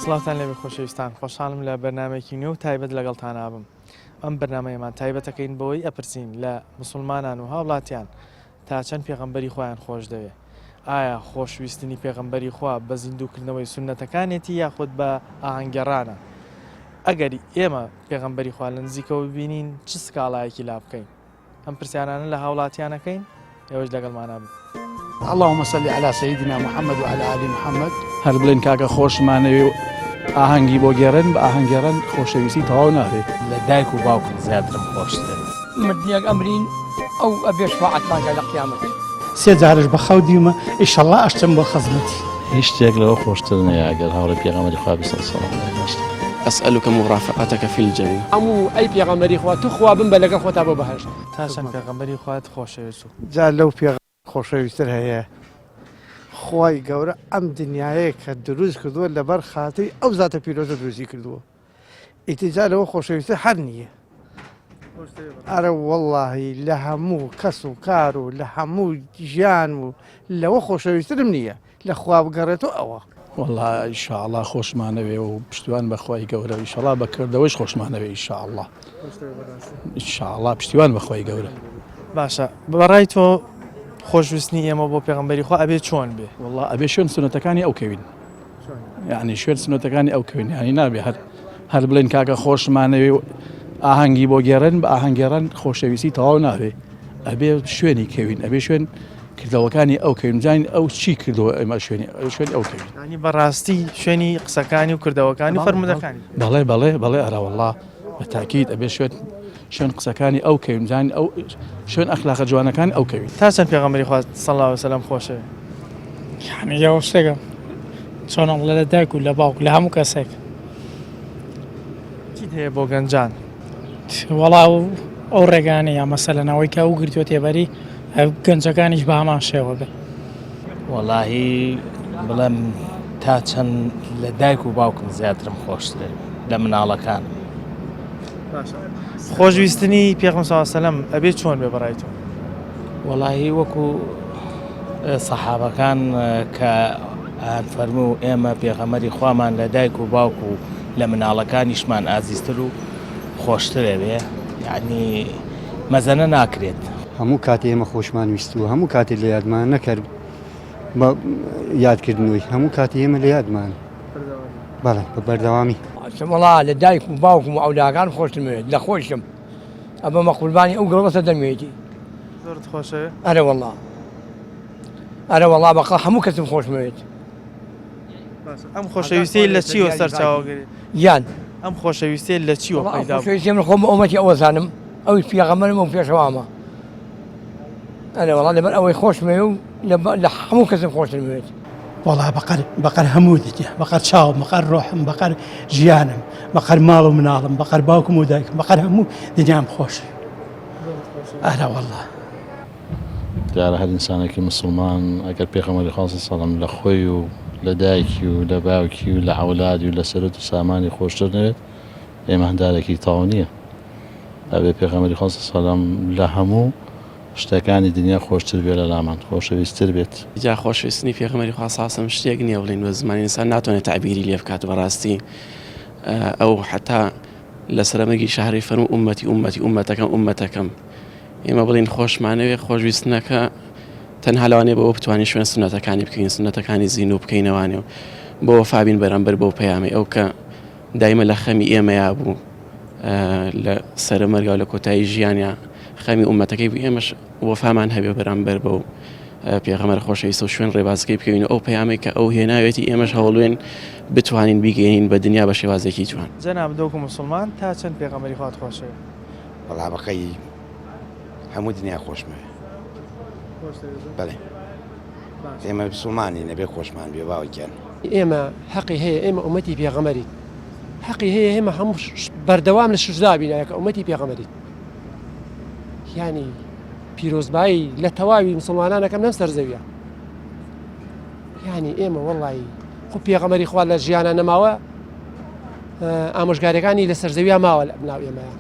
سڵاوتان لێبێ خۆشەویستان خۆشحاڵم لە بەرنامەیەکی نوێ و تایبەت لەگەڵتان ئابم ئەم بەرنامەیەمان تایبەتەکەین بەوەی ئەپرسین لە مسلمانان و هاوڵاتیان تا چەند پێغەمبەری خوایان خۆش دەوێ ئایا خۆشویستنی پێغەمبەری خوا بە زیندووکردنەوەی سوننەتەکانێتی یاخود بە ئاهەنگگێڕانە؟ ئەگەر ئێمە پێغەمبەری خوا لە نزیکەوە ببینین چ سکاڵایەکی لا بکەین؟ ئەم پرسیارانە لە هاوڵاتیان ئەکەین، ئێوەش لەگەڵمانا بن. اللهم صل علی سیدنا محمد و علی آل محمد. هەر بڵێن کاکە خۆشمانەوێ و ئاهەنگی بۆ گێڕن بە ئاهەنگ گێڕان خۆشەویستی تەواو نابێ. لە دایک و باوکم زیاترم خۆشترن. مردنێک ئەمرین ئەو ئەبێ شفاعەتمان کا لە قیامەت. سێ جارش بە خەو دیومە ئیشەڵا ئەشچم بۆ خزمەتی. هیچ شتێک لەوە خۆشتر نییە ئەگەر هاوڕێی پێغەمبەری خوا بی صلی اللە علیه و اسألک مرافقتک فی الجنە. هەموو ئەی پێغەمبەری خوا توخوا بمبە لەگەڵ خۆتا بۆ بەهەشت. تا چەند پێغەمبەری خوات خۆشەوێت و. جا لەو پێغەمبەر خۆشەویستر هەیە؟ خوای گەورە ئەم دنیایەی کە دروست کردووە لەبەر خاتری ئەو زاتە پیرۆزە دروستی کردووە ئیتر جا لەوە خۆشەویستر هەر نییە ئەرە وەڵاهی لە هەموو کەس و کار و لە هەموو ژیان و لەوە خۆشەویسترم نییە لە خوا بگەڕێتەوە ئەوە. وەڵا ئیشاڵا خۆشمانەوێ و پشتیوان بە خوای گەورە ئیشەڵا بە کردەوەیش خۆشمانەوێ ئیشاڵا ئیشاڵا پشتیوان بە خوای گەورە. باشە بەڕای تۆ خۆشویستنی ئێمە بۆ پێغەمبەری خوا ئەبێ چۆن بێ؟ وەڵا ئەبێ شوێن سوننەتەکانی ئەو کەوین یعنی شوێن سوننەتەکانی ئەو کەوین یعنی نابێ هەر هەر بڵێن کاکە خۆشمانەوێ و ئاهەنگی بۆ گێڕن بە ئاهەنگێڕان خۆشەویستی تەواو نابێ ئەبێ شوێنی کەوین ئەبێ شوێن کردەوەکانی ئەو کەوین بزانین ئەو چی کردەوە ئێمە شوێنی شوێنی ئەو کەوین ینی بەڕاستی شوێنی قسەکانی و کردەوەکانی و فەرموودەکانی بەڵێ بەڵێ بەڵێ ئەرەوەڵا بە تاکید ئەبێ شوێن شوێن قسەکانی ئەو کەوین بزانین ئەو شوێن ئەخلاقە جوانەکانی ئەو کەوین. تا چەند پێغەمبەری خوا صلی اللە علیە وسلم خۆشەوێ؟ یانی یەوە شتێکە چۆن ئەڵێ لە دایک و لە باوک لە هەموو کەسێک. چیت هەیە بۆ گەنجان؟ وەڵا ئەو ڕێگانە یا مەسەلەن ئەوەی کە ئەو گرتووەتیە بەری گەنجەکانیش بە هەمان شێوە بێ. وەڵاهی بڵێم تا چەند لە دایک و باوکم زیاترم خۆشترێ لە مناڵەکانم. خۆشویستنی پێغەمبەر صلی اللە علیە وسلم ئەبێ چۆن بێ بەڕای تۆ؟ وەڵاهی وەکو سەحابەکان کە ئەیان فەرموو ئێمە پێغەمبەری خوامان لە دایک و باوک و لە مناڵەکانیشمان ئازیزتر و خۆشترە بێ یعنی مەزەنە ناکرێت. هەموو کاتێ ئێمە خۆشمان ویستووە هەموو کاتێ لە یادمان نەکەر بە یادکردنەوەی هەموو کاتی ئێمە لە یادمان بەڵێ بە بەردەوامی. وەڵا لە دایک و باوکم و ئەولاکان خۆشترم وێت لە خۆیشم ئەبەمە قوربانی ئەو گڵۆسە دەموێتی. زۆرت خۆشەوێ؟ ئەرە وەڵا ئەرە وەڵا بەقە هەموو کەسم خۆشمەوێت. ئەم خۆشەویستیەی لە چیوە سەرچاوە گرێ؟ یان ئەم خۆشەویستیە لە چیوە پەیدا بوو؟ خۆشەویستی من خۆم ئۆمەتی ئەوە زانم ئەوی پێغەمبەرم و پێشەوامە ئەرە وەڵا لەبەر ئەوەی خۆشمەوێ و لە هەموو کەسم خۆشترم وێت. وەڵا بەقەر بەقەر هەموو دنیا بەقەر چاوم بەقەر ڕۆحم بەقەر ژیانم بەقەر ماڵ و مناڵم بەقەر باوکم و دایکم بەقەر هەموو دنیام خۆش ئەرە وەڵا. دیارە هەر ئینسانێکی مسوڵمان ئەگەر پێغەمبەری خوا صلی اللە علیە و سلم لە خۆی و لە دایکی و لە باوکی و لە عەولادی و لە سەروەت و سامانی خۆشتر نەوێت ئیماندارێکی تەواو نییە. ئەبێ پێغەمبەری خوا صلی اللە علیە و سلم لە هەموو شتەکانی دنیا خۆشتر بێت لە لامان خۆشەویستتر بێت. جا خۆشویستنی پێغەمبەری خوا صلی اللە علیە و سلم شتێک نییە بڵێین بە زمانی ئینسان ناتوانێت تەعبیری لێ بکات بەڕاستی ئەو حەتا لە سەرەمەرگی شەهرەی فەرموو ئوممەتی ئوممەتی ئوممەتەکەم ئوممەتەکەم ئێمە بڵێین خۆشمانەوێ خۆشویستنەکە تەنها لەوانەیە بەوە بتوانین شوێن سوننەتەکانی بکەین سوننەتەکانی زیندوو بکەینەوانێ و بۆ وەفابین بەرامبەر بەو پەیامەی ئەو کە دایمە لە خەمی ئێمەیا بوو لە سەرەمەرگا و لە کۆتایی ژیانیا خەمی ئومەتەکەی بوو ئێمەش وەفامان هەبێ بەرامبەر بەو پێغەمبەر خۆشەویستە و شوێن ڕێبازەکەی بکەوین و ئەو پەیامەی کە ئەو هێناوێتی ئێمەش هەوڵوێن بتوانین بیگەینین بە دنیا بە شێوازێکی جوان. جەنابت وەکو موسڵمان تا چەند پێغەمبەری خوات خۆشەوێ؟ وەڵا بەقەی هەموو دنیا خۆشمەوێ. بەڵێ ئێمە مسوڵمانین ئەبێ خۆشمان بێ باوە گیان. ئێمە حەقی هەیە ئێمە ئومەتی پێغەمبەرین حەقی هەیە ئێمە هەموو بەردەوام لە شوشدا بین کە ئومەتی پێغەمبەرین یانی پیرۆزبایی لە تەواوی مسلمانانەکەم لەم سەر زەویە یانی ئێمە وەڵی خو پێغەمەری خوا لە ژیانە نەماوە ئامۆژگاریەکانی لە سەر زەویا ماوە لە ناو ئێمەیە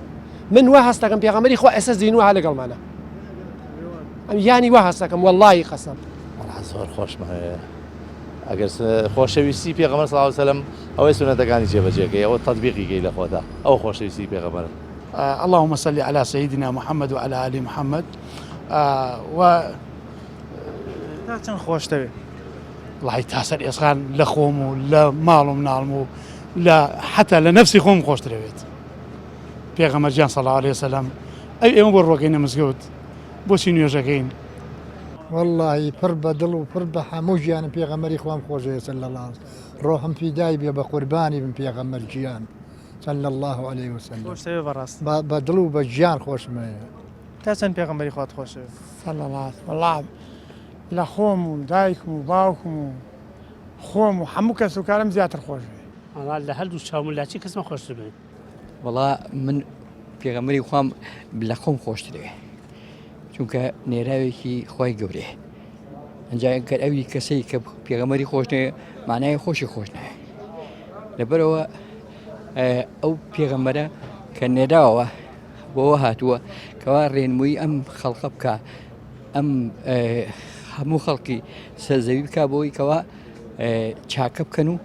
من وا هەستەکەم پێغەمەری خوا ئێستا زیینوە لەگەڵمانە ئەم یانی وا هەستەکەم وەڵی قەسەم زۆر خۆشمەوێ. ئەگەر خۆشەویستی پێغەمبەر صلی اللە علیە وسلم ئەوەی سوننەتەکانی جێبەجێکەی ئەوە تەتبیقی کەی لە خۆتا ئەوە خۆشەویستی پێغەمبەرە. اللهم صل علی سیدنا محمد و علی آل محمد و تا چەند خۆشتەوێ؟ وەڵاهی تا سەر ئێسقان لە خۆم و لە ماڵ و مناڵم و لە حتا لە نەفسی خۆم خۆشترەوێت پێغەمبەر گیان صلی اللە علیه وسلم ئەی ئێمە بۆ ڕۆکەینە مزگەوت بۆچی نوێژەکەین؟ وەڵاهی پڕ بە دڵ و پڕ بە هەموو گیانم پێغەمبەری خوام خۆشەوێت صلی اللە علیه ڕۆحم فیدای بێ بە قوربانی بم پێغەمبەر گیان صلی اللە علیه وسلم خۆشتەوێ بەڕاستی بە دڵ و بە گیان خۆشمەوێ. تا چەند پێغەمبەری خوات خۆشەوێ؟ صلی اللە علیه وەڵا لە خۆم و دایکم و باوکم و خۆم و هەموو کەس و کارم زیاتر خۆش بێ. وەڵا لە هەردوو چاوم و لاچی کەسمە خۆشتر بێ. وەڵا من پێغەمبەری خوام لە خۆم خۆشترەوێ چونکە نێراوێکی خوای گەورەیە ئەنجا گەر ئەوی کەسەی کە پێغەمبەری خۆش نەوێ معنای خۆشی خۆش ناوێ لەبەرەوە ئەو پێغەمبەرە کە نێراوە بۆوە هاتووە کەوا ڕێنمووی ئەم خەڵقە بکە ئەم هەموو خەڵکی سەرزەوی بک بۆی کەوا چاکە بکەن و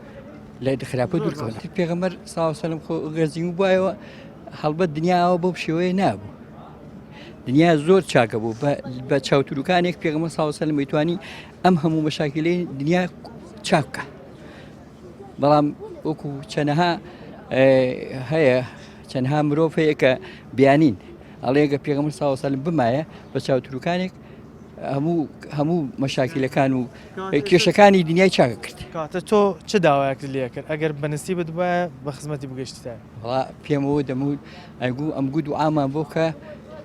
لە خراپە دوورکەون پێغەمبەر ساوسەلم خۆ گەزی و بایەوە هەڵبەت دنیاوە بۆ شێوەیە نابوو دنیا زۆر چاکە بوو بە چاوتروکانێک پێغەمبەر ساوسەلم ئەیتوانی ئەم هەموو مەشاکیلەی دنیا چاک بکە بەڵام وەکو چەنەها هەیە چەندها مرۆڤ هەیە کە بیانین ئەڵێگە پێغەمبەر ساوسەلم بمایە بە چاوتروکانێک هەموو هەموو مەشاکیلەکان و کێشەکانی دنیای چاکە کرد. کەواتە تۆ چ داوایەکت لێ کرد ئەگەر بە نسیبت بوایە بە خزمەتی بگەشتیتایە؟ وەڵا پێمەوە دەموت ئەگوو ئەمگو دوعامان بۆ بکە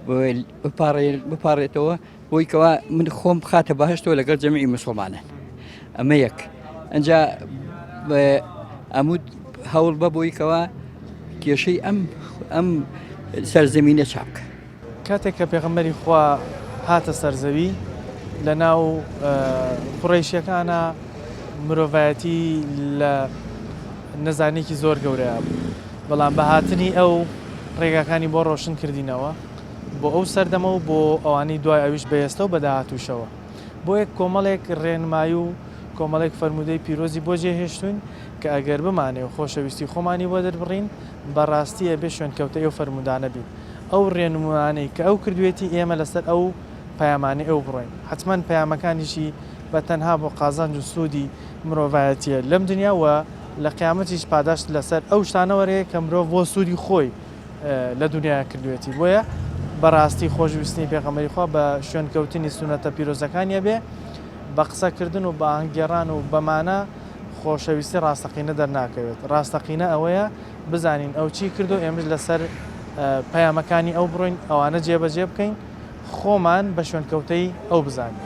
بپاڕێتەوە بۆی کەوا من خۆم بخاتە بەهشتەوە لەگەڵ جەمعی مسلمانان ئەمە یەک ئەجا ئەموت هەوڵ بە بۆی کەوا کێشەی ئەم ئەم سەرزەمینە چاپکە کاتێک کە پێغەمبەری خوا هاتە سەر زەوی لە ناو قوڕەیشیەکانا مرۆڤایەتی لە نەزانیەکی زۆر گەورەیا بوو بەڵام بە هاتنی ئەو ڕێگاکانی بۆ ڕۆشن کردینەوە بۆ ئەو سەردەمە و بۆ ئەوانەی دوای ئەویش بە ئێستە و بە داهاتووشەوە بۆیە کۆمەڵێک ڕێنمایی و کۆمەڵێک فەرموودەی پیرۆزی بۆ جێهێشتووین کە ئەگەر بمانەوێ خۆشەویستی خۆمانی بۆ دەربڕین بەڕاستی ئەبێ شوێنکەوتەی ئەو فەرموودانە بین ئەو ڕێنموانەی کە ئەو کردوێتی ئێمە لەسەر ئەو پەیامانەی ئەو بڕۆین حەتمەن پەیامەکانیشی بە تەنها بۆ قازانج و سوودی مرۆڤایەتیە لەم دنیا و لە قیامەتیش پاداشت لەسەر ئەو شتانە وەرەیە کە مرۆڤ بۆ سوودی خۆی لە دنیا کردوێتی بۆیە بەڕاستی خۆشویستنی پێغەمبەری خوا بە شوێنکەوتنی سوننەتە پیرۆزەکانیە بێ بە قسەکردن و بە ئاهەنگگێڕان و بەمانە خۆشەویستی ڕاستەقینە دەرناکەوێت ڕاستەقینە ئەوەیە بزانین ئەو چی کردو ئێمەش لەسەر پەیامەکانی ئەو بڕۆین ئەوانە جێبەجێ بکەین خۆمان بە شوێنکەوتەی ئەو بزانین.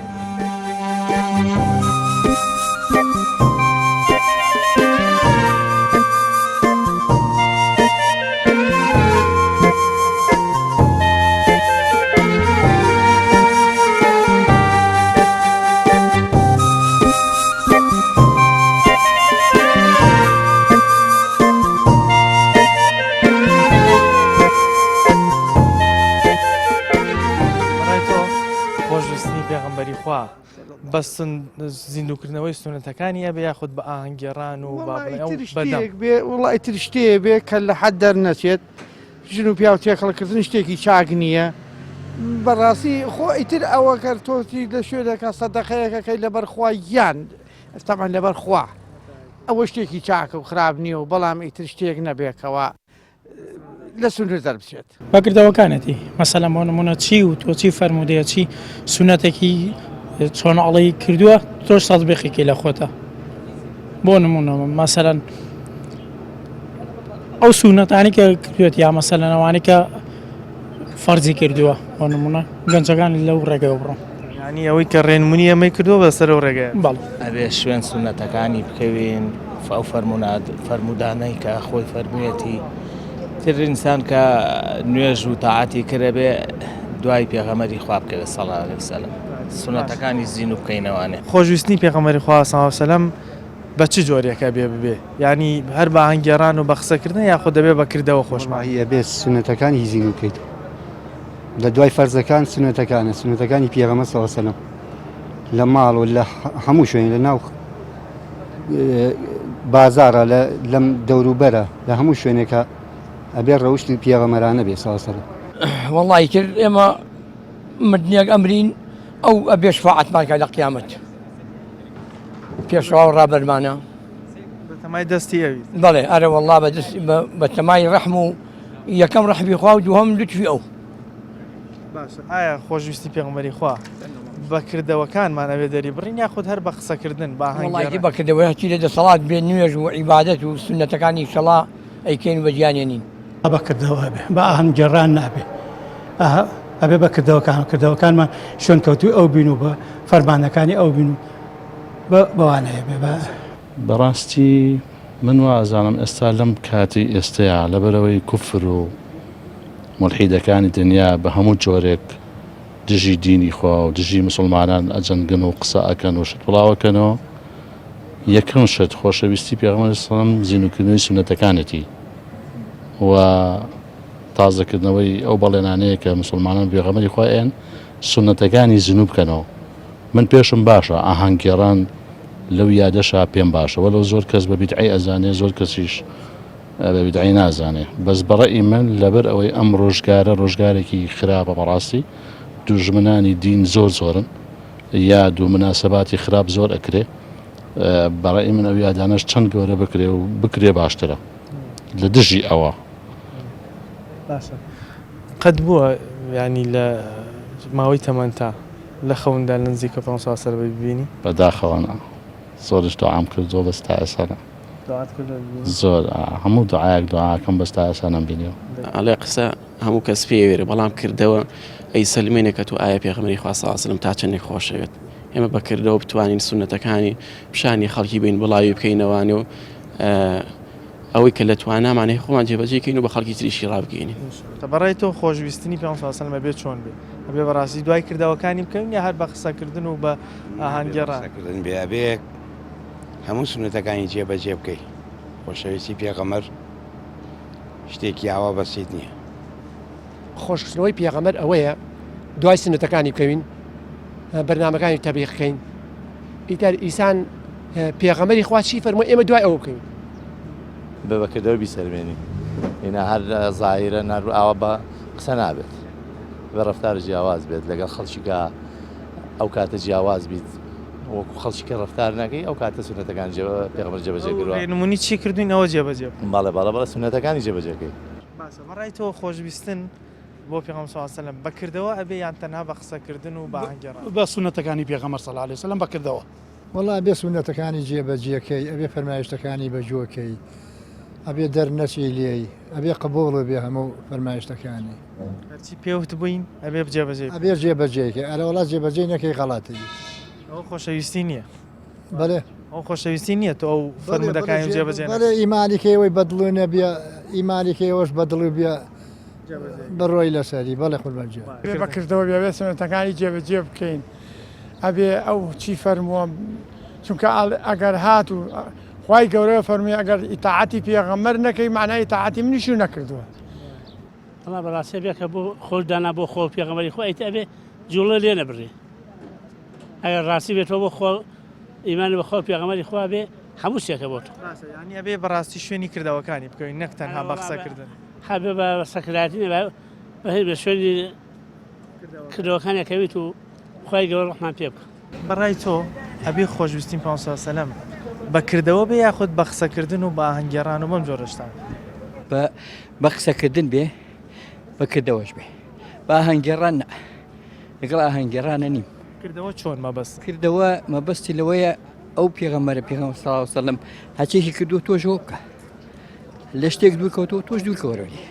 بەڕای تۆ خۆشویستنی پێغەمبەری خوا بە زیندووکردنەوەی سوننەتەکانی ئەبێ یاخود بە ئاهەنگگێڕان و با بڵێ ئەو بەدەم؟ بێ وڵی تر شتێ بێ کە لە حەد دەرنەچێت ژن و پیاو تێکەڵکردن شتێکی چاک نییە بەڕاستی خۆ ئیتر ئەوە کە تۆتی لە شوێنێکە سەدەقەیەکەکەی لەبەر خوا گیان تەبعەن لەبەر خوا ئەوە شتێکی چاکە و خراپ نییە و بەڵام ئیتر شتێک نەبێکەوە لە سنوور دەربچێت. بە کردەوەکانێتی مەسەلەن بۆ نمونە چی وتوە چی فەرموودەیە چی سونەتێکی چۆن ئەڵێی کردووە تۆش تەتبیقی کەی لە خۆتا بۆ نمونە مەسەلەن ئەو سونەتانی کە کردوێت یا مەسەلەن ئەوانەی کە فەرزی کردووە بۆ نمونە گەنجەکان لەو ڕێگەیەوە بڕۆن. یانی ئەوەی کە ڕێنمونی ئێمەی کردووە بەسەر ئەو ڕێگەیە. بەڵێ. ئەبێ شوێن سوننەتەکانی بکەوین ئەو فەرموودانەی کە خۆی فەرموویەتی تر ئینسان کە نوێژ و تاعەتی کرد ئەبێ دوای پێغەمبەری خوا بکەوێت صلی الله علیه وسلم سوننەتەکانی زیندوو بکەینەوانێ. خۆشویستنی پێغەمبەری خوا صلی اللە علیه وسلم بە چ جۆرێک ئەبێ ببێ؟ یانی هەر بە ئاهەنگگێڕان و بە قسەکردن یاخود دەبێ بە کردەوە خۆشمان؟ وەڵاهی ئەبێ سوننەتەکانی زیندوو بکەیتەوە لە دوای فەرزەکان سوننەتەکانە سوننەتەکانی پێغەمبەر صلی اللە علیه وسلم لە ماڵ و لە هەموو شوێن لە ناو بازاڕە لە لەم دەوروبەرە لە هەموو شوێنێکە ئەبێ ڕەوشتی پێغەمەرانە بێ ساسەر. وەڵی تر ئێمە مردنێک ئەمرین ئەو ئەبێ شفاعەتمان کە لە قیامەت پێشەوا و ڕابەرمانە بەتەمای دەستی ئەوی بەڵێ ئەرە وەڵا بە دەست بەتەمای ڕەحم و یەکەم ڕەحمی خوا و دووهەم لوتفی ئەو. باشە ئایا خۆشویستی پێغەمبەری خوا بە کردەوەکانمان ئەبێ دەری بڕین یاخود هەر بە قسەکردن بە ئاهەنگ وەڵاهی گێڕان؟ بە کردەوە هەرچی لە دەسەڵات بێ نوێژ و عیبادەت و سوننەتەکانی ئیشەڵا ئەیکەین و بەجیانێنین. بە کردەوە ئەبێ بە ئاهەنگ گێڕان نابێ ئەبێ بە کردەوەکان کردەوەکانمان شوێنکەوتووی ئەو بین و بە فەرمانەکانی ئەو بین و بەوانەیە بێ بە. بەڕاستی من وا ئەزانم ئێستا لەم کاتی ئێستەیا لەبەرئەوەی کوفر و مولحیدەکانی دنیا بە هەموو جۆرێک دژی دینی خوا و دژی مسوڵمانان ئەجەنگن و قسە ئەکەن و شت بڵاوەکەنەوە یەکەم شت خۆشەویستی پێغەمبەر سەڵەم زیندووکردنەوەی سوننەتەکانێتی و تازەکردنەوەی ئەو بەڵێنانەیە کە مسوڵمانان پێغەمبەری خوا ئەیەن سوننەتەکانی زیندوو بکەنەوە من پێشم باشە ئاهەنگگێڕان لەو یادەشا پێم باشە وەلەو زۆر کەس بە بیدعەی ئەزانێ زۆر کەسیش بە بیدعەی نازانێ بەس بەڕەئی من لەبەر ئەوەی ئەم ڕۆژگارە ڕۆژگارێکی خراپە بەڕاستی دوژمنانی دین زۆر زۆرن یاد و مناسباتی خراپ زۆر ئەکرێ بەڕەئی من ئەو یادانەش چەند گەورە بکرێ و بکرێ باشترە لە دژی ئەوە. باشە قەت بووە یانی لە ماوەی تەمەنتا لە خەوندا لە نزیکە پێغەمبەر صلی اللە علیە و سلم ببینی؟ بەداخەوە نا زۆریش دوعام کردووە بەس تا ئێستا نا. دوعات کردووە ببینی؟ زۆر هەموو دوعایەک دوعاکەم بەس تا ئێستا نەمبینیوە. ئەڵێ قسە هەموو کەس پێی ئەوێرێ بەڵام کردەوە ئەیسەلمێنێ کە تۆ ئایا پێغەمبەری خوا صلی اللە علیە و سلم تا چەندێک خۆشەوێت ئێمە بە کردەوە بتوانین سوننەتەکانی پیشانی خەڵکی بین بڵاوی بکەینەوانێ و ئەوەی کە لە توانامان هەیە خۆمان جێبەجێی کەین و بە خەڵکی تریشی ڕابگەیەنین. بەڕای تۆ خۆشویستنی پێغەمبەر صلی اللە علیە و سلم ئەبێ چۆن بێ؟ ئەبێ بەڕاستی دوای کردەوەکانی بکەوین یا هەر بە قسەکردن و بە ئاهەنگگێڕان؟ قسەکردن بێ ئەبێ هەموو سوننەتەکانی جێبەجێ بکەی. خۆشەویستی پێغەمبەر شتێکی ئاوا بەسیت نییە. خۆشخستنەوەی پێغەمبەر ئەوەیە دوای سوننەتەکانی بکەوین، بەرنامەکانی تەبلیغ بکەین. ئیتر ئیسان پێغەمبەری خوا چی فەرمووە ئێمە دوای ئەوە بکەوین. بە بەکردەوە بیسەلمێنی ئینا هەر زاهیرە نار ئاوا بە قسە نابێت بە ڕەفتار جیاواز بێت لەگەڵ خەڵکی کە ئەو کاتە جیاواز بیت وەکو خەڵکی کە ڕەفتار نەکەی ئەو کاتە سونەتەکان پێغەمبەر جێبەجێ کردووە ڕێنمونی چی کردوین ئەوە جێبەجێ بکە. بەڵێ بەڵێ بەڵێ سونەتەکانی جێبەجێکەی. باشە بەڕای تۆ خۆشویستن بۆ پێغەمبەر صلی اللە علیە وسلم بە کردەوە ئەبێ یان تەنها بە قسەکردن و بە ئاهەنگگێڕان؟ بە سوننەتەکانی پێغەمبەر صلی اللە علیە وسلم بە کردەوە. وەڵا ئەبێ سوننەتەکانی جێ بە جێ کەی ئەبێ فەرمایشتەکانی بە جۆ کەی ئەبێ دەرنەچی لێی ئەبێ قبوڵ بێ هەموو فەرمایشتەکانی. هەرچی پێوت بووین ئەبێ جێ بەجێی بکەی. ئەبێ جێ بەجێی کەی ئەرەوەڵا جێ بەجێی نەکەی غەڵەتی. ئەوە خۆشەویستی نییە. بەلێ. ئەوە خۆشەویستی نییە تۆ ئەو فەرموودەکانی جێ بەجێ نەکەی. بەلێ ئیمانی کەی ئەوەی بەدڵ نەبێ ئیمانی کەی ئەوەش بەدڵ بێ بڕۆی لەسەری بەڵێ قوربان گیان. ئەبێ بە کردەوە بێ ئەبێ سوننەتەکانی جێبەجێ بکەین ئەبێ ئەو چی فەرمووە چونکە ئەگەر هاتوو خوای گەورە فەرمووی ئەگەر ئیتاعەتی پێغەمبەر نەکەی مەعنای ئیتاعەتی منیشی نەکردووە. وەڵا بەڕاستی ئەبێ کە بۆ خۆش دانا بۆ خۆ پێغەمبەری خوا ئیتر ئەبێ جوڵە لێ نەبڕێ ئەگەر ڕاستی بێتەوە بۆ خۆ ئیمان بە خۆ پێغەمبەری خوا بێ هەموو شتێکە بۆ تۆ. ڕاستە یانی ئەبێ بەڕاستی شوێنی کردەوەکانی بکەوین نەک تەنها بە قسەکردن. هەبێ بە سەکراتی نەبێ بە شوێنی کردەوەکانی ئەکەویت و خوای گەورە ڕەحمان پێ بکا. بەڕای تۆ ئەبێ خۆشویستنی پێغەمبەر صلی اللە علیە وسلم بە کردەوە بێ یاخود بە قسەکردن و بە ئاهەنگگێڕان و بەم جۆرە شتانە؟ بە بە قسەکردن بێ بە کردەوەش بێ بە ئاهەنگگێڕان نا لەگەڵ ئاهەنگگێڕانە نیم. کردەوە چۆن مەبەست؟ کردەوە مەبەستی لەوەیە ئەو پێغەمبەرە پێغەمبەر صلی اللە علیە وسلم هەرچێکی کردووە تۆش ئەوە بکە لە شتێک دوور کەوتەوە تۆش دوور کەوەرەوە لێ.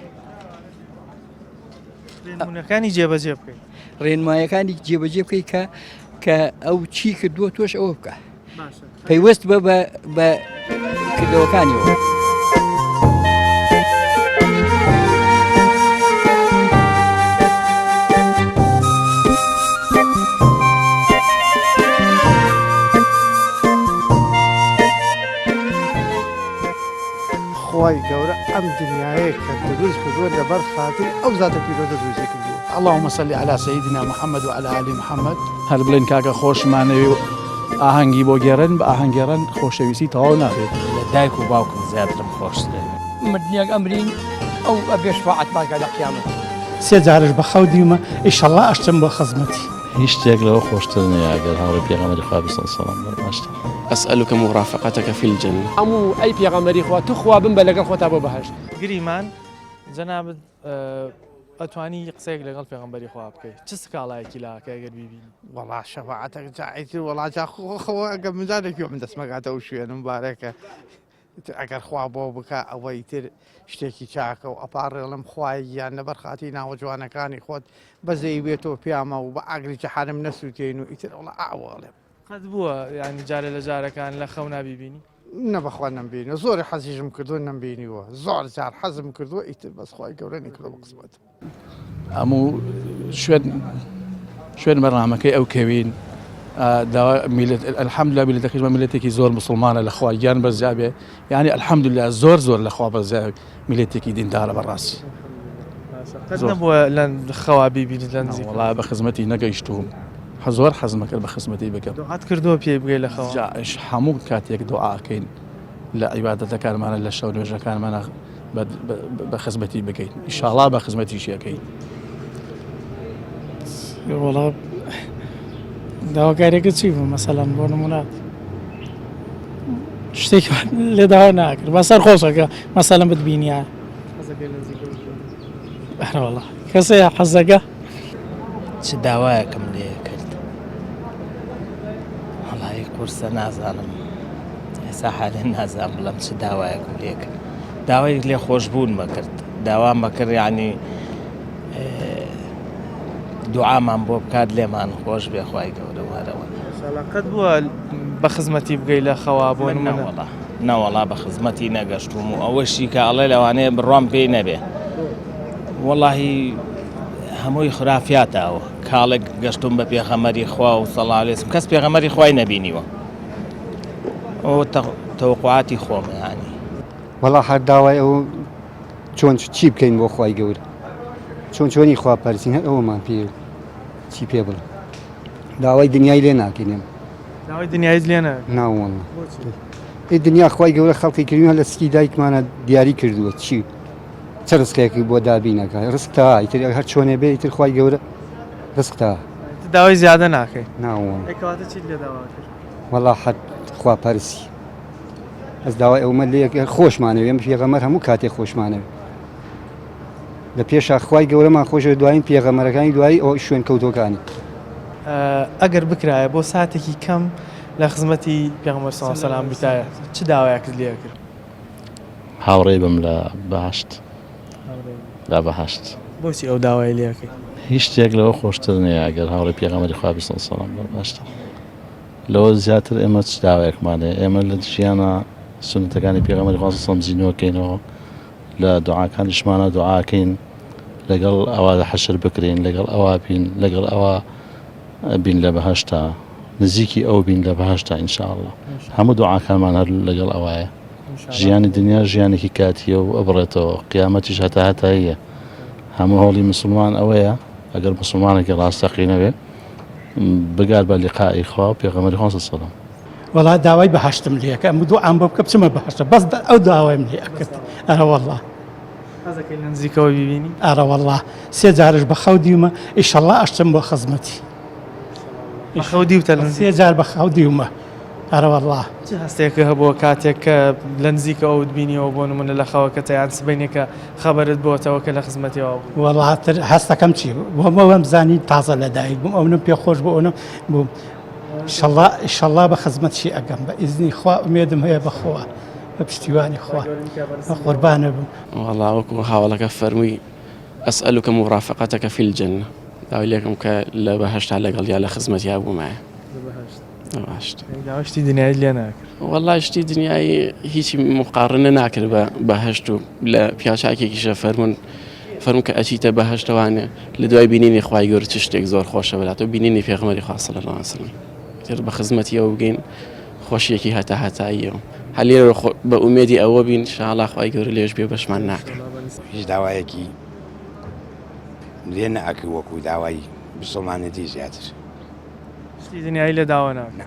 ڕێنمونەکانی جێبەجێ بکەیت. ڕێنمایەکانی جێبەجێ بکەیت کە کە ئەو چی کردووە تۆش ئەوە بکە. پەیوەست بە بە کردەوەکانیەوە. خوای گەورە ئەم دنیایەی کە دروست کردووە لەبەر خاتری ئەو زاتە پیرۆزە دروستی کردووە. اللهم صل علی سیدنا محمد و علی آل محمد. هەر بڵێن کاکە خۆشمانەوێ و ئاهەنگی بۆ گێڕن بە ئاهەنگێڕان خۆشەویستی تەواو نابێت. لە دایک و باوکم زیاترم خۆشترە. مردنێک ئەمرین ئەو ئەبێ شفاعەتمان کا لە قیامەت. سێ جارش بە خەو دیومە ئیشەڵا ئەشچم بۆ خزمەتی. هیچ شتێک لەوە خۆشتر نییە ئەگەر هاوڕێی پێغەمبەری خوا بی صلی اللە علیە وسلم باشتر. اسألک مرافقتک فی الجنە. هەموو ئەی پێغەمبەری خوا توخوا بمبە لەگەڵ خۆتا بۆ بەهەشت. گریمان جەنابت ئەتوانی قسەیەک لەگەڵ پێغەمبەری خوا بکەی چ سکاڵایەکی لاکە ئەگەر بیبینی؟ وەڵا شەفاعەتەک جا ئیتر وەڵا جا خۆ خۆ ئەگەر من جارێکی من دەستمەگاتە ئەو شوێنە مبارەکە ئیتر ئەگەر خوا بۆ بکا ئەوە ئیتر شتێکی چاکە و ئەپاڕێڵم خوای گیان لەبەر خاتری ناوە جوانەکانی خۆت بەزەیی بێتەوە پیامە و بە ئاگری جەحەنم نەسووتێین و ئیتر وەڵا ئاوە ئەڵێم. قەت بووە یانی جارێ لە جارەکان لە خەونا بیبینی؟ نە بەخوا نەمبینیوە زۆر حەزیشم کردووە نەمبینیوە زۆر جار حەزم کردووە ئیتر بەس خوای گەورە نەیکردووە بە قسمەتم. هەموو شوێن شوێن بەرنامەکەی ئەو کەوین داوا میلەت الحمدلله میلەتەکەشمان میلەتێکی زۆر مسلمانە لە خوا گیان بەزیا بێ یعنی الحمدلله زۆر زۆر لە خوا بەزیا میلەتێکی دیندارە بەڕاستی قەت نەبووە لە خەوا بیبینیت لە نزیک وەڵا بە خزمەتی نەگەیشتووم زۆر حەزمە کرد بە خزمەتی بکەم دوعات کردووە پێی بگەی لە خەوا جا هەموو کاتێک دوعاکەین لە عیبادەتەکانمانە لە شەو نوێژەکانمانە بە خزمەتی بکەین ئیشاڵا بە خزمەتیشی ئەکەین. وەڵا داواکاریەکە چی بوو مەسەلەن بۆ نمونە شتێک لێ داوا ناکرد بە سەر خۆشەکە مەسەلەن بتبینیە هەرەوەڵا کەسێ حەزەکە چ داوایەکم لێ کرد وەڵی قورسە نازانم ئێستا حالێن نازانم بڵێم چ داوایەکم لێ کرد داوای لێ خۆشبوونمە کرد داوامە کرد یعنی دوعامان بۆ بکات لێمان خۆش بێ خوای گەورە و هەرەوە. قەت بووە بە خزمەتی بگەی لە خەوا بۆ نمونە؟ نەوەڵا نەوەڵا بە خزمەتی نەگەشتوم و ئەوەشی کە ئەڵێ لەوانەیە بڕوام پێی نەبێ وەڵاهی هەمووی خرافیاتە ئەوە کاڵێک گەشتوم بە پێغەمەری خوا و سەڵا علیه کەس پێغەمەری خوای نەبینیوە ئەوە تەوەقعاتی خۆمە یانی. وەڵا هەر داوای ئەوە چۆن چی بکەین بۆ خوای گەورە چۆن چۆنی خوا پەرسین هەر ئەوەمان پێ چی پێ بڵێ داوای دنیای لێ ناکەین ئێمە داوای دنیایت لێ ناکەی ناوەڵا ئێ دنیا خوای گەورە خەڵقی کردووە لە سکی دایکمانە دیاری کردووە چی چ ڕزقێکی بۆ دابینەکە ڕزق تا ئیتر هەر چۆنێ بێ ئیتر خوای گەورە ڕزق تا داوای زیادە ناکەی ناوەڵا ئێ کەواتە چیت لێ داوا کرد وەڵا حەد خوا پەرسی ئەس داوای ئەومە لێ خۆشمانەوێ ئێمە پێغەمبەر هەموو کاتێ خۆشمانەوێ لە پێشا خوای گەورەمان خۆشەوێ دوایین پێغەمبەرەکانی دوایی ئەو شوێن کەوتوەکانی. ئەگەر بکرایە بۆ ساتێکی کەم لە خزمەتی پێغەمبەر صلی اللە سلام بیتایە چ داوایەکت لێ ئەکرد؟ هاوڕێی بم لە بەهەشت لە بەهەشت. بۆچی ئەو داوای لێ ئەکەی؟ هیچ شتێک لەوە خۆشتر نییە ئەگەر هاوڕێی پێغەمبەری خوا بی صلی اللە سلام لە بەهەشت. لەوە زیاتر ئێمە چ داوایەکمان هەیە؟ ئێمە لە ژیانا سوننەتەکانی پێغەمبەری خوا صلی اللە علیە و سلم زیندوو ئەکەینەوە، لە دوعاکانیشمانا دوعا ئەکەین لەگەڵ ئەوا حەشر بکرێین، لەگەڵ ئەوا بین، لەگەڵ ئەوا بین لە بەهەشتا، نزیکی ئەو بین لە بەهەشتا ان شاء اللە. هەموو دوعاکانمان هەر لەگەڵ ئەوایە. ژیانی دنیا ژیانێکی کاتییە و ئەبڕێتەوە، قیامەتیش هەتاهەتاییە. هەموو هەوڵی موسڵمان ئەوەیە ئەگەر موسڵمانێکی ڕاستەقینە بێ بگات بە لیقائی خوا و پێغەمبەری خوا صلی اللە علیە وسلم. وەڵا داوای بەهەشتم لێ ئەکە ئەم دوعام بۆ بکە بچمە بەهەشت بەس ئەو داوایم لێ ئەکرد ئەرە وەڵا. حەزەکەی لە نزیکەوە بیبینی؟ ئەرە وەڵا سێ جارش بە خەو دیومە ئیشەڵا ئەشچم بۆ خزمەتی. بە خەو دیوتە لە سێ جار بە خەو دیومە ئەرە وەڵا. چ هەستێکت هەبووە کاتێک کە لە نزیکەوە ئەوت بینیەوە بۆ نمونە لە خەوەکەتە یان سبەینێ کە خەبەرت بۆتەوە کە لە خزمەتیەوە بووی؟ وەڵا تر هەستەکەم چی بوو بۆم ئەوەم زانی تازە لەدایک بووم ئەونم پێ خۆش بوو ئەونم بووم ئیشەڵا ئیشەڵا بە خزمەتشی ئەگەم بە ئیزنی خوا ئومێدم هەیە بە خوا بە پشتیوانی خوا بە قوربانە بم. وەڵا وەکو هاوەڵەکە فەرمووی اسألک مرافقتک فی الجنە داوای لێکم کە لە بەهەشتا لەگەڵیا لە خزمەتیا بوومایە. لە بەهەشت. لە بەهەشت. یانی داوای شتی دنیاییت لێ ناکرد؟ وەڵا شتی دنیایی هیچی مقاڕنە ناکرد بە بەهەشت و لە پیاوچاکێکیشە فەرموون فەرموون کە ئەچیتە بەهەشتەوانێ لە دوای بینینی خوای گەورە چ شتێک زۆر خۆشە بەلاتەوە بینینی پێغەمبەری خوا صلی اللە علیه وسلم تر بە خزمەتی ئەو بگەین خۆشیەکی هەتا هەتاییە و هەر لێرە بە ئومێدی ئەوە بین شاءاللە خوای گەورە لێش بێ بەشمان ناکە. هیچ داوایەکی لێ نەئەکرد وەکو داوای بسڵمانێتی زیاتر. شتی دنیایی لێ داوا ناکەی؟ نا.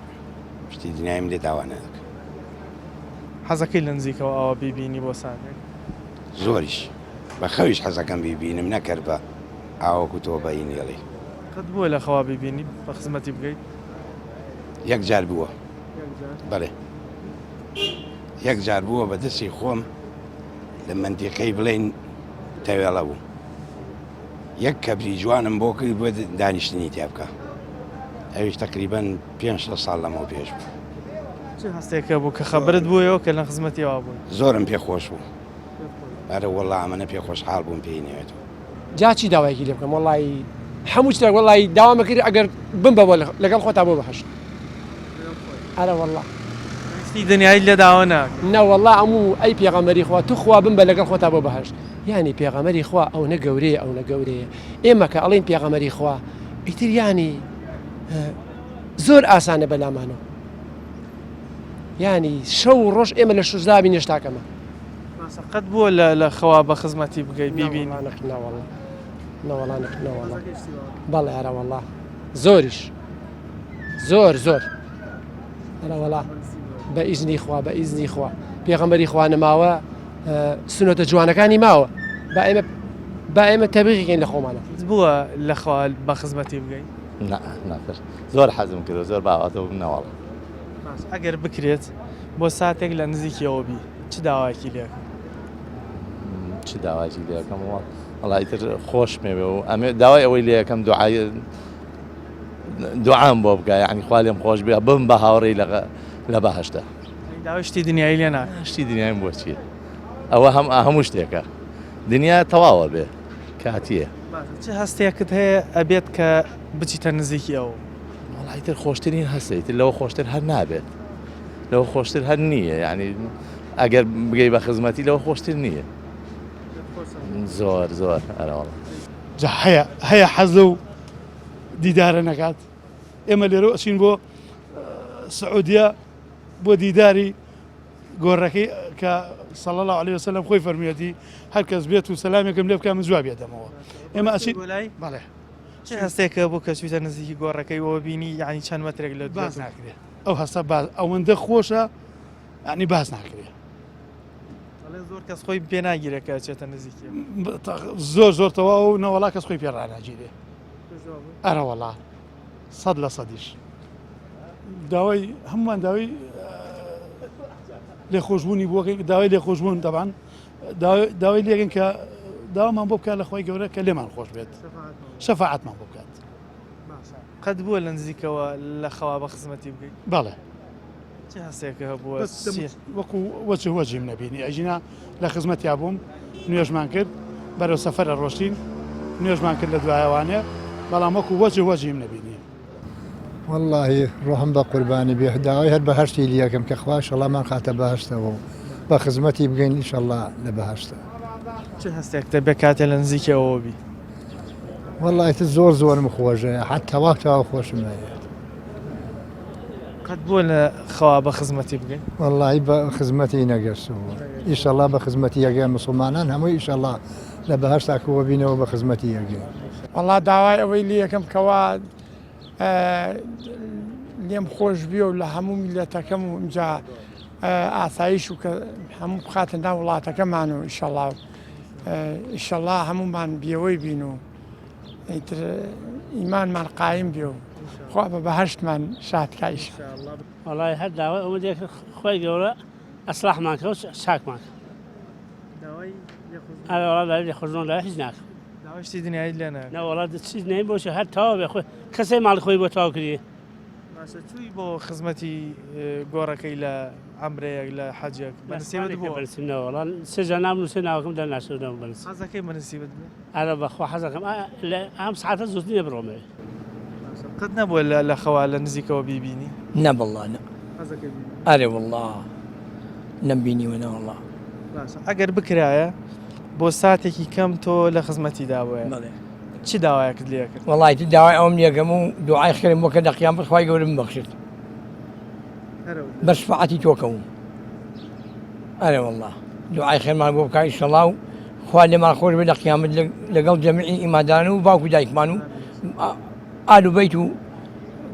شتی دنیایم لێ داوا نەدەکەم. حەزەکەی لە نزیکەوە ئاوا بیبینی بۆ ساتێک؟ زۆریش. بە خەویش حەزەکەم بیبینم نەکەر بە ئاوەکو تۆ بە ئینێڵی. قەت بووە لە خەوا بیبینی بە خزمەتی بگەیت؟ یەک جار بووە. بەڵێ. یەک جار بووە بە دەستی خۆم لە مەنتیقەی بڵێین تەوێڵە بوو. یەک کەبری جوانم بۆ کرد بۆ دانیشتنی تیا بکە ئەویش تقریبان پێ ساڵ لەمەوە پێش بوو. چ هەستێکە بوو کە خەبرت بوویەوە کە لە خزمەتی وا بووی؟ زۆرم پێ خۆش بوو. ئەرە وەڵا ئەمەنە پێ خۆشحاڵ بووم پێی نەوێتەوە. جا چی داوایەکی لێ بکەم وەڵی هەموو شتێک وەڵی داوامە کرد ئەگەر بمبە لەگەڵ خۆتا بۆ بەهشت ئەرە وەڵا شتی دنیای لێ داوا ناکەم. نە وەڵا ئەموو ئەی پێغەمبەری خوا توخوا بمبە لەگەڵ خۆتا بۆ بەهشت یانی پێغەمبەری خوا ئەونە گەورەیە ئەونە گەورەیە ئێمە کە ئەڵێین پێغەمبەری خوا ئیتر یانی زۆر ئاسانە بەلامانەوە یانی شەو و ڕۆژ ئێمە لە شوزابی نێشتاکەمە باشە قەت بووە لە لە خەوا بە خزمەتی بگەی بیبینی؟ نەوەڵا نەوەڵا نەوەڵا بەڵێ ئەرە وەڵا زۆریش زۆر زۆر ئەرە وەڵا بە ئیزنی خوا بە ئیزنی خوا پێغەمبەری خوا نەماوە سونەتە جوانەکانی ماوە با ئێمە با ئێمە تەبیغیکەین لە خۆمانە بووە لە خوا بە خزمەتی بگەی؟ نا ناکرد زۆر حەزم کرد زۆر باواتەوە نەوەڵا ئەگەر بکرێت بۆ ساتێک لە نزیکیەوە بی چ داوایەکی لێکەی؟ چ داوایەکی لێکەم وەڵا ئیتر خۆشمەوێ و ئەمێ داوای ئەوەی لێکەم دوعای دوعام بۆ بکە یعنی خوا لێم خۆش بێ بم بە هاوڕێی لە لە بەهەشتە داوای شتی دنیایی لێ ناکەی؟ شتی دنیایم بۆ چییە؟ ئەوە هەم هەموو شتێکە دنیا تەواوە بێ کاتیە. چ هەستێکت هەیە ئەبێت کە بچیتە نزیکی ئەو؟ وەڵا ئیتر خۆشترین هەستە ئیتر لەوە خۆشتر هەر نابێت لەوە خۆشتر هەر نییە یعنی ئەگەر بگەی بە خزمەتی لەوە خۆشتر نییە زۆر زۆر ئەرەوەڵا. جا هەیە هەیە حەز لەو دیدارە نەکات ئێمە لێرەوە ئەچین بۆ سعودیە بۆ دیداری گۆڕەکەی کە صلی الله علیه وسلم خۆی فەرموویەتی هەر کەس بێت و سەلامێکم لێ بکا من جوابی ئەدەمەوە ئێمە ئەچین بەڵێ چ هەستێکە بوو کە چوویتە نزیکی گۆڕەکەی وە بینی یعنی چەند مەترێک لە باس ناکرێ ئەو هەستە باس ئەوەندە خۆشە یعنی باس ناکرێ زۆر کەس خۆی پێ ناگیرێ کە ئەچێتە نزیکی زۆر زۆر تەواو نەوەڵا کەس خۆی پێ ڕاناگیرێ ئەرەوەڵا سەد لە سەدیش داوای هەمووان داوای لێخۆشبوونی بۆ داوای لێخۆشبوون دەبان داوای لێگەن کە داوامان بۆ بکات لە خۆی گەورە کە لێمان خۆش بێت شەفاعەتمان بۆ بکات قەت بووە لە نزیکەوە لە خەوا بە خزمەتی بگەیت؟ بەڵێ. چ هەستێکە هەبووە؟ وەکو وەچ وەجیم نەبینی ئەژینا لە خزمەتیا بووم نوێژمان کرد بەرەو سەفەرە ڕۆشتین نوێژمان کرد لە دوایەوانێ بەڵام وەکو وەجه وەجیم نەبینی. وەڵاهی ڕۆحم بە قوربانی بێ داوای هەر بەهەشتی لیەکەم کە خوا ئیشەڵا مان خاتە بەهەشتەوە و بە خزمەتی بگەین ئیشەڵا لە بەهەشتا. چ هەستێکتە بێ کاتێ لە نزیکی ئەوەوە بی؟ وەڵا ئیتر زۆر زۆرم خۆشە حەت تەواو تەواو خۆشم ئەوێت. قەت بووە لە خوا بە خزمەتی بگەی؟ وەڵاهی بە خزمەتی نەگەشتووم ئیشەڵا بە خزمەتی ئەگەین موسڵمانان هەمووی ئیشەڵا لە بەهەشتا کۆبینەوە بە خزمەتی ئەگەین. وەڵا داوای ئەوەی لێکەم کەوا لێم خۆش بێ و لە هەموو میلەتەکەم و ئینجا ئاسایش و کە هەموو بخاتە ناو وڵاتەکەمان و ئیشەڵا و ئیشەڵا هەموومان بێوەی بین و ئیتر ئیمانمان قایم بێ و خوا بە بەهەشتمان شاد کا ئیشەڵا. وەڵای هەر داوای ئەوە دێکرد خوای گەورە ئەسلاحمان کە و چاکمان کە. ئەرێ وەڵا داوای لێخۆشبوون داوای هیچ ناکەم. داوای شتی دنیاییت لێ ناکەم. نە وەڵا چی دنیایی بۆ چی هەر تەواو بێ خۆی کەسێ ماڵی خۆی بۆ تەواو کردی. باشە چووی بۆ خزمەتی گۆڕەکەی لە عەمرەیەک لە حەجێک بە نسیبت بووە؟ بەنسیب نەوەڵا سێ جار ناوم نووسێ ناوەکەم دەرناچێت نەبوو بەنسیب. حەزەکەی بەنسیبت بێ؟ ئەرە بەخوا حەزەکەم لە ئەم سەعاتە زووتر نییە بڕۆمەوێ. باشە قەت نەبووە لە خەوا لە نزیکەوە بیبینی؟ نە بەڵا نە. حەزەکەی بیبینی؟ ئەرێ وەڵا نەمبینیوە نەوەڵا. باشە ئەگەر بکرایە بۆ ساتێکی کەم تۆ لە خزمەتی دابووایە چ داوایەکت لێ ئەکرد؟ وەڵای تر داوای ئەوەم لێکەم و دوعای خێرم بۆ کە لە قیامەت خوای گەورە بمبەخشێت بە شفاعەتی تۆ کەوم ئەرێ وەڵا دوعای خێرمان بۆ بکە ئیشەڵا و خوا لێمان خۆش بێ لە قیامەت لەگەڵ جەمیعی ئیمانداران و باوک و دایکمان و ئال و بەیت و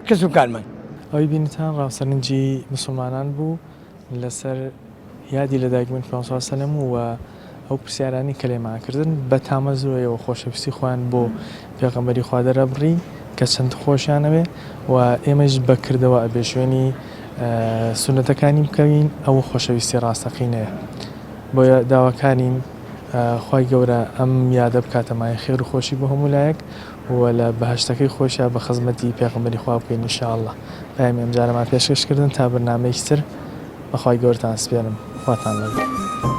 کەس و کارمان. ئەوەی بینیتان ڕاوسەرنجی مسوڵمانان بوو لەسەر یادی لەدایکبوونی پێغەمبەر صلی اللە علیە وسلم و ئەو پرسیارانەی کە لێمان کردن بە تامەزرۆیەوە خۆشەویستی خۆیان بۆ پێغەمبەری خوا دەرەبڕی کە چەند خۆشیان ئەوێ و ئێمەش بە کردەوە ئەبێ شوێنی سوننەتەکانی بکەوین ئەوە خۆشەویستی ڕاستەقینەیە بۆیە داواکارین خوای گەورە ئەم یادە بکاتە مایەی خێر و خۆشی بۆ هەموو لایەک و لە بەهەشتەکەی خۆشیا بە خزمەتی پێغەمبەری خوا بکەین ان شاء اللە پەیامی ئەمجارەمان پێشکەش کردن تا بەرنامەیەکی تر بەخوای گەورەتان سپێرم خواتان لەگەڵ.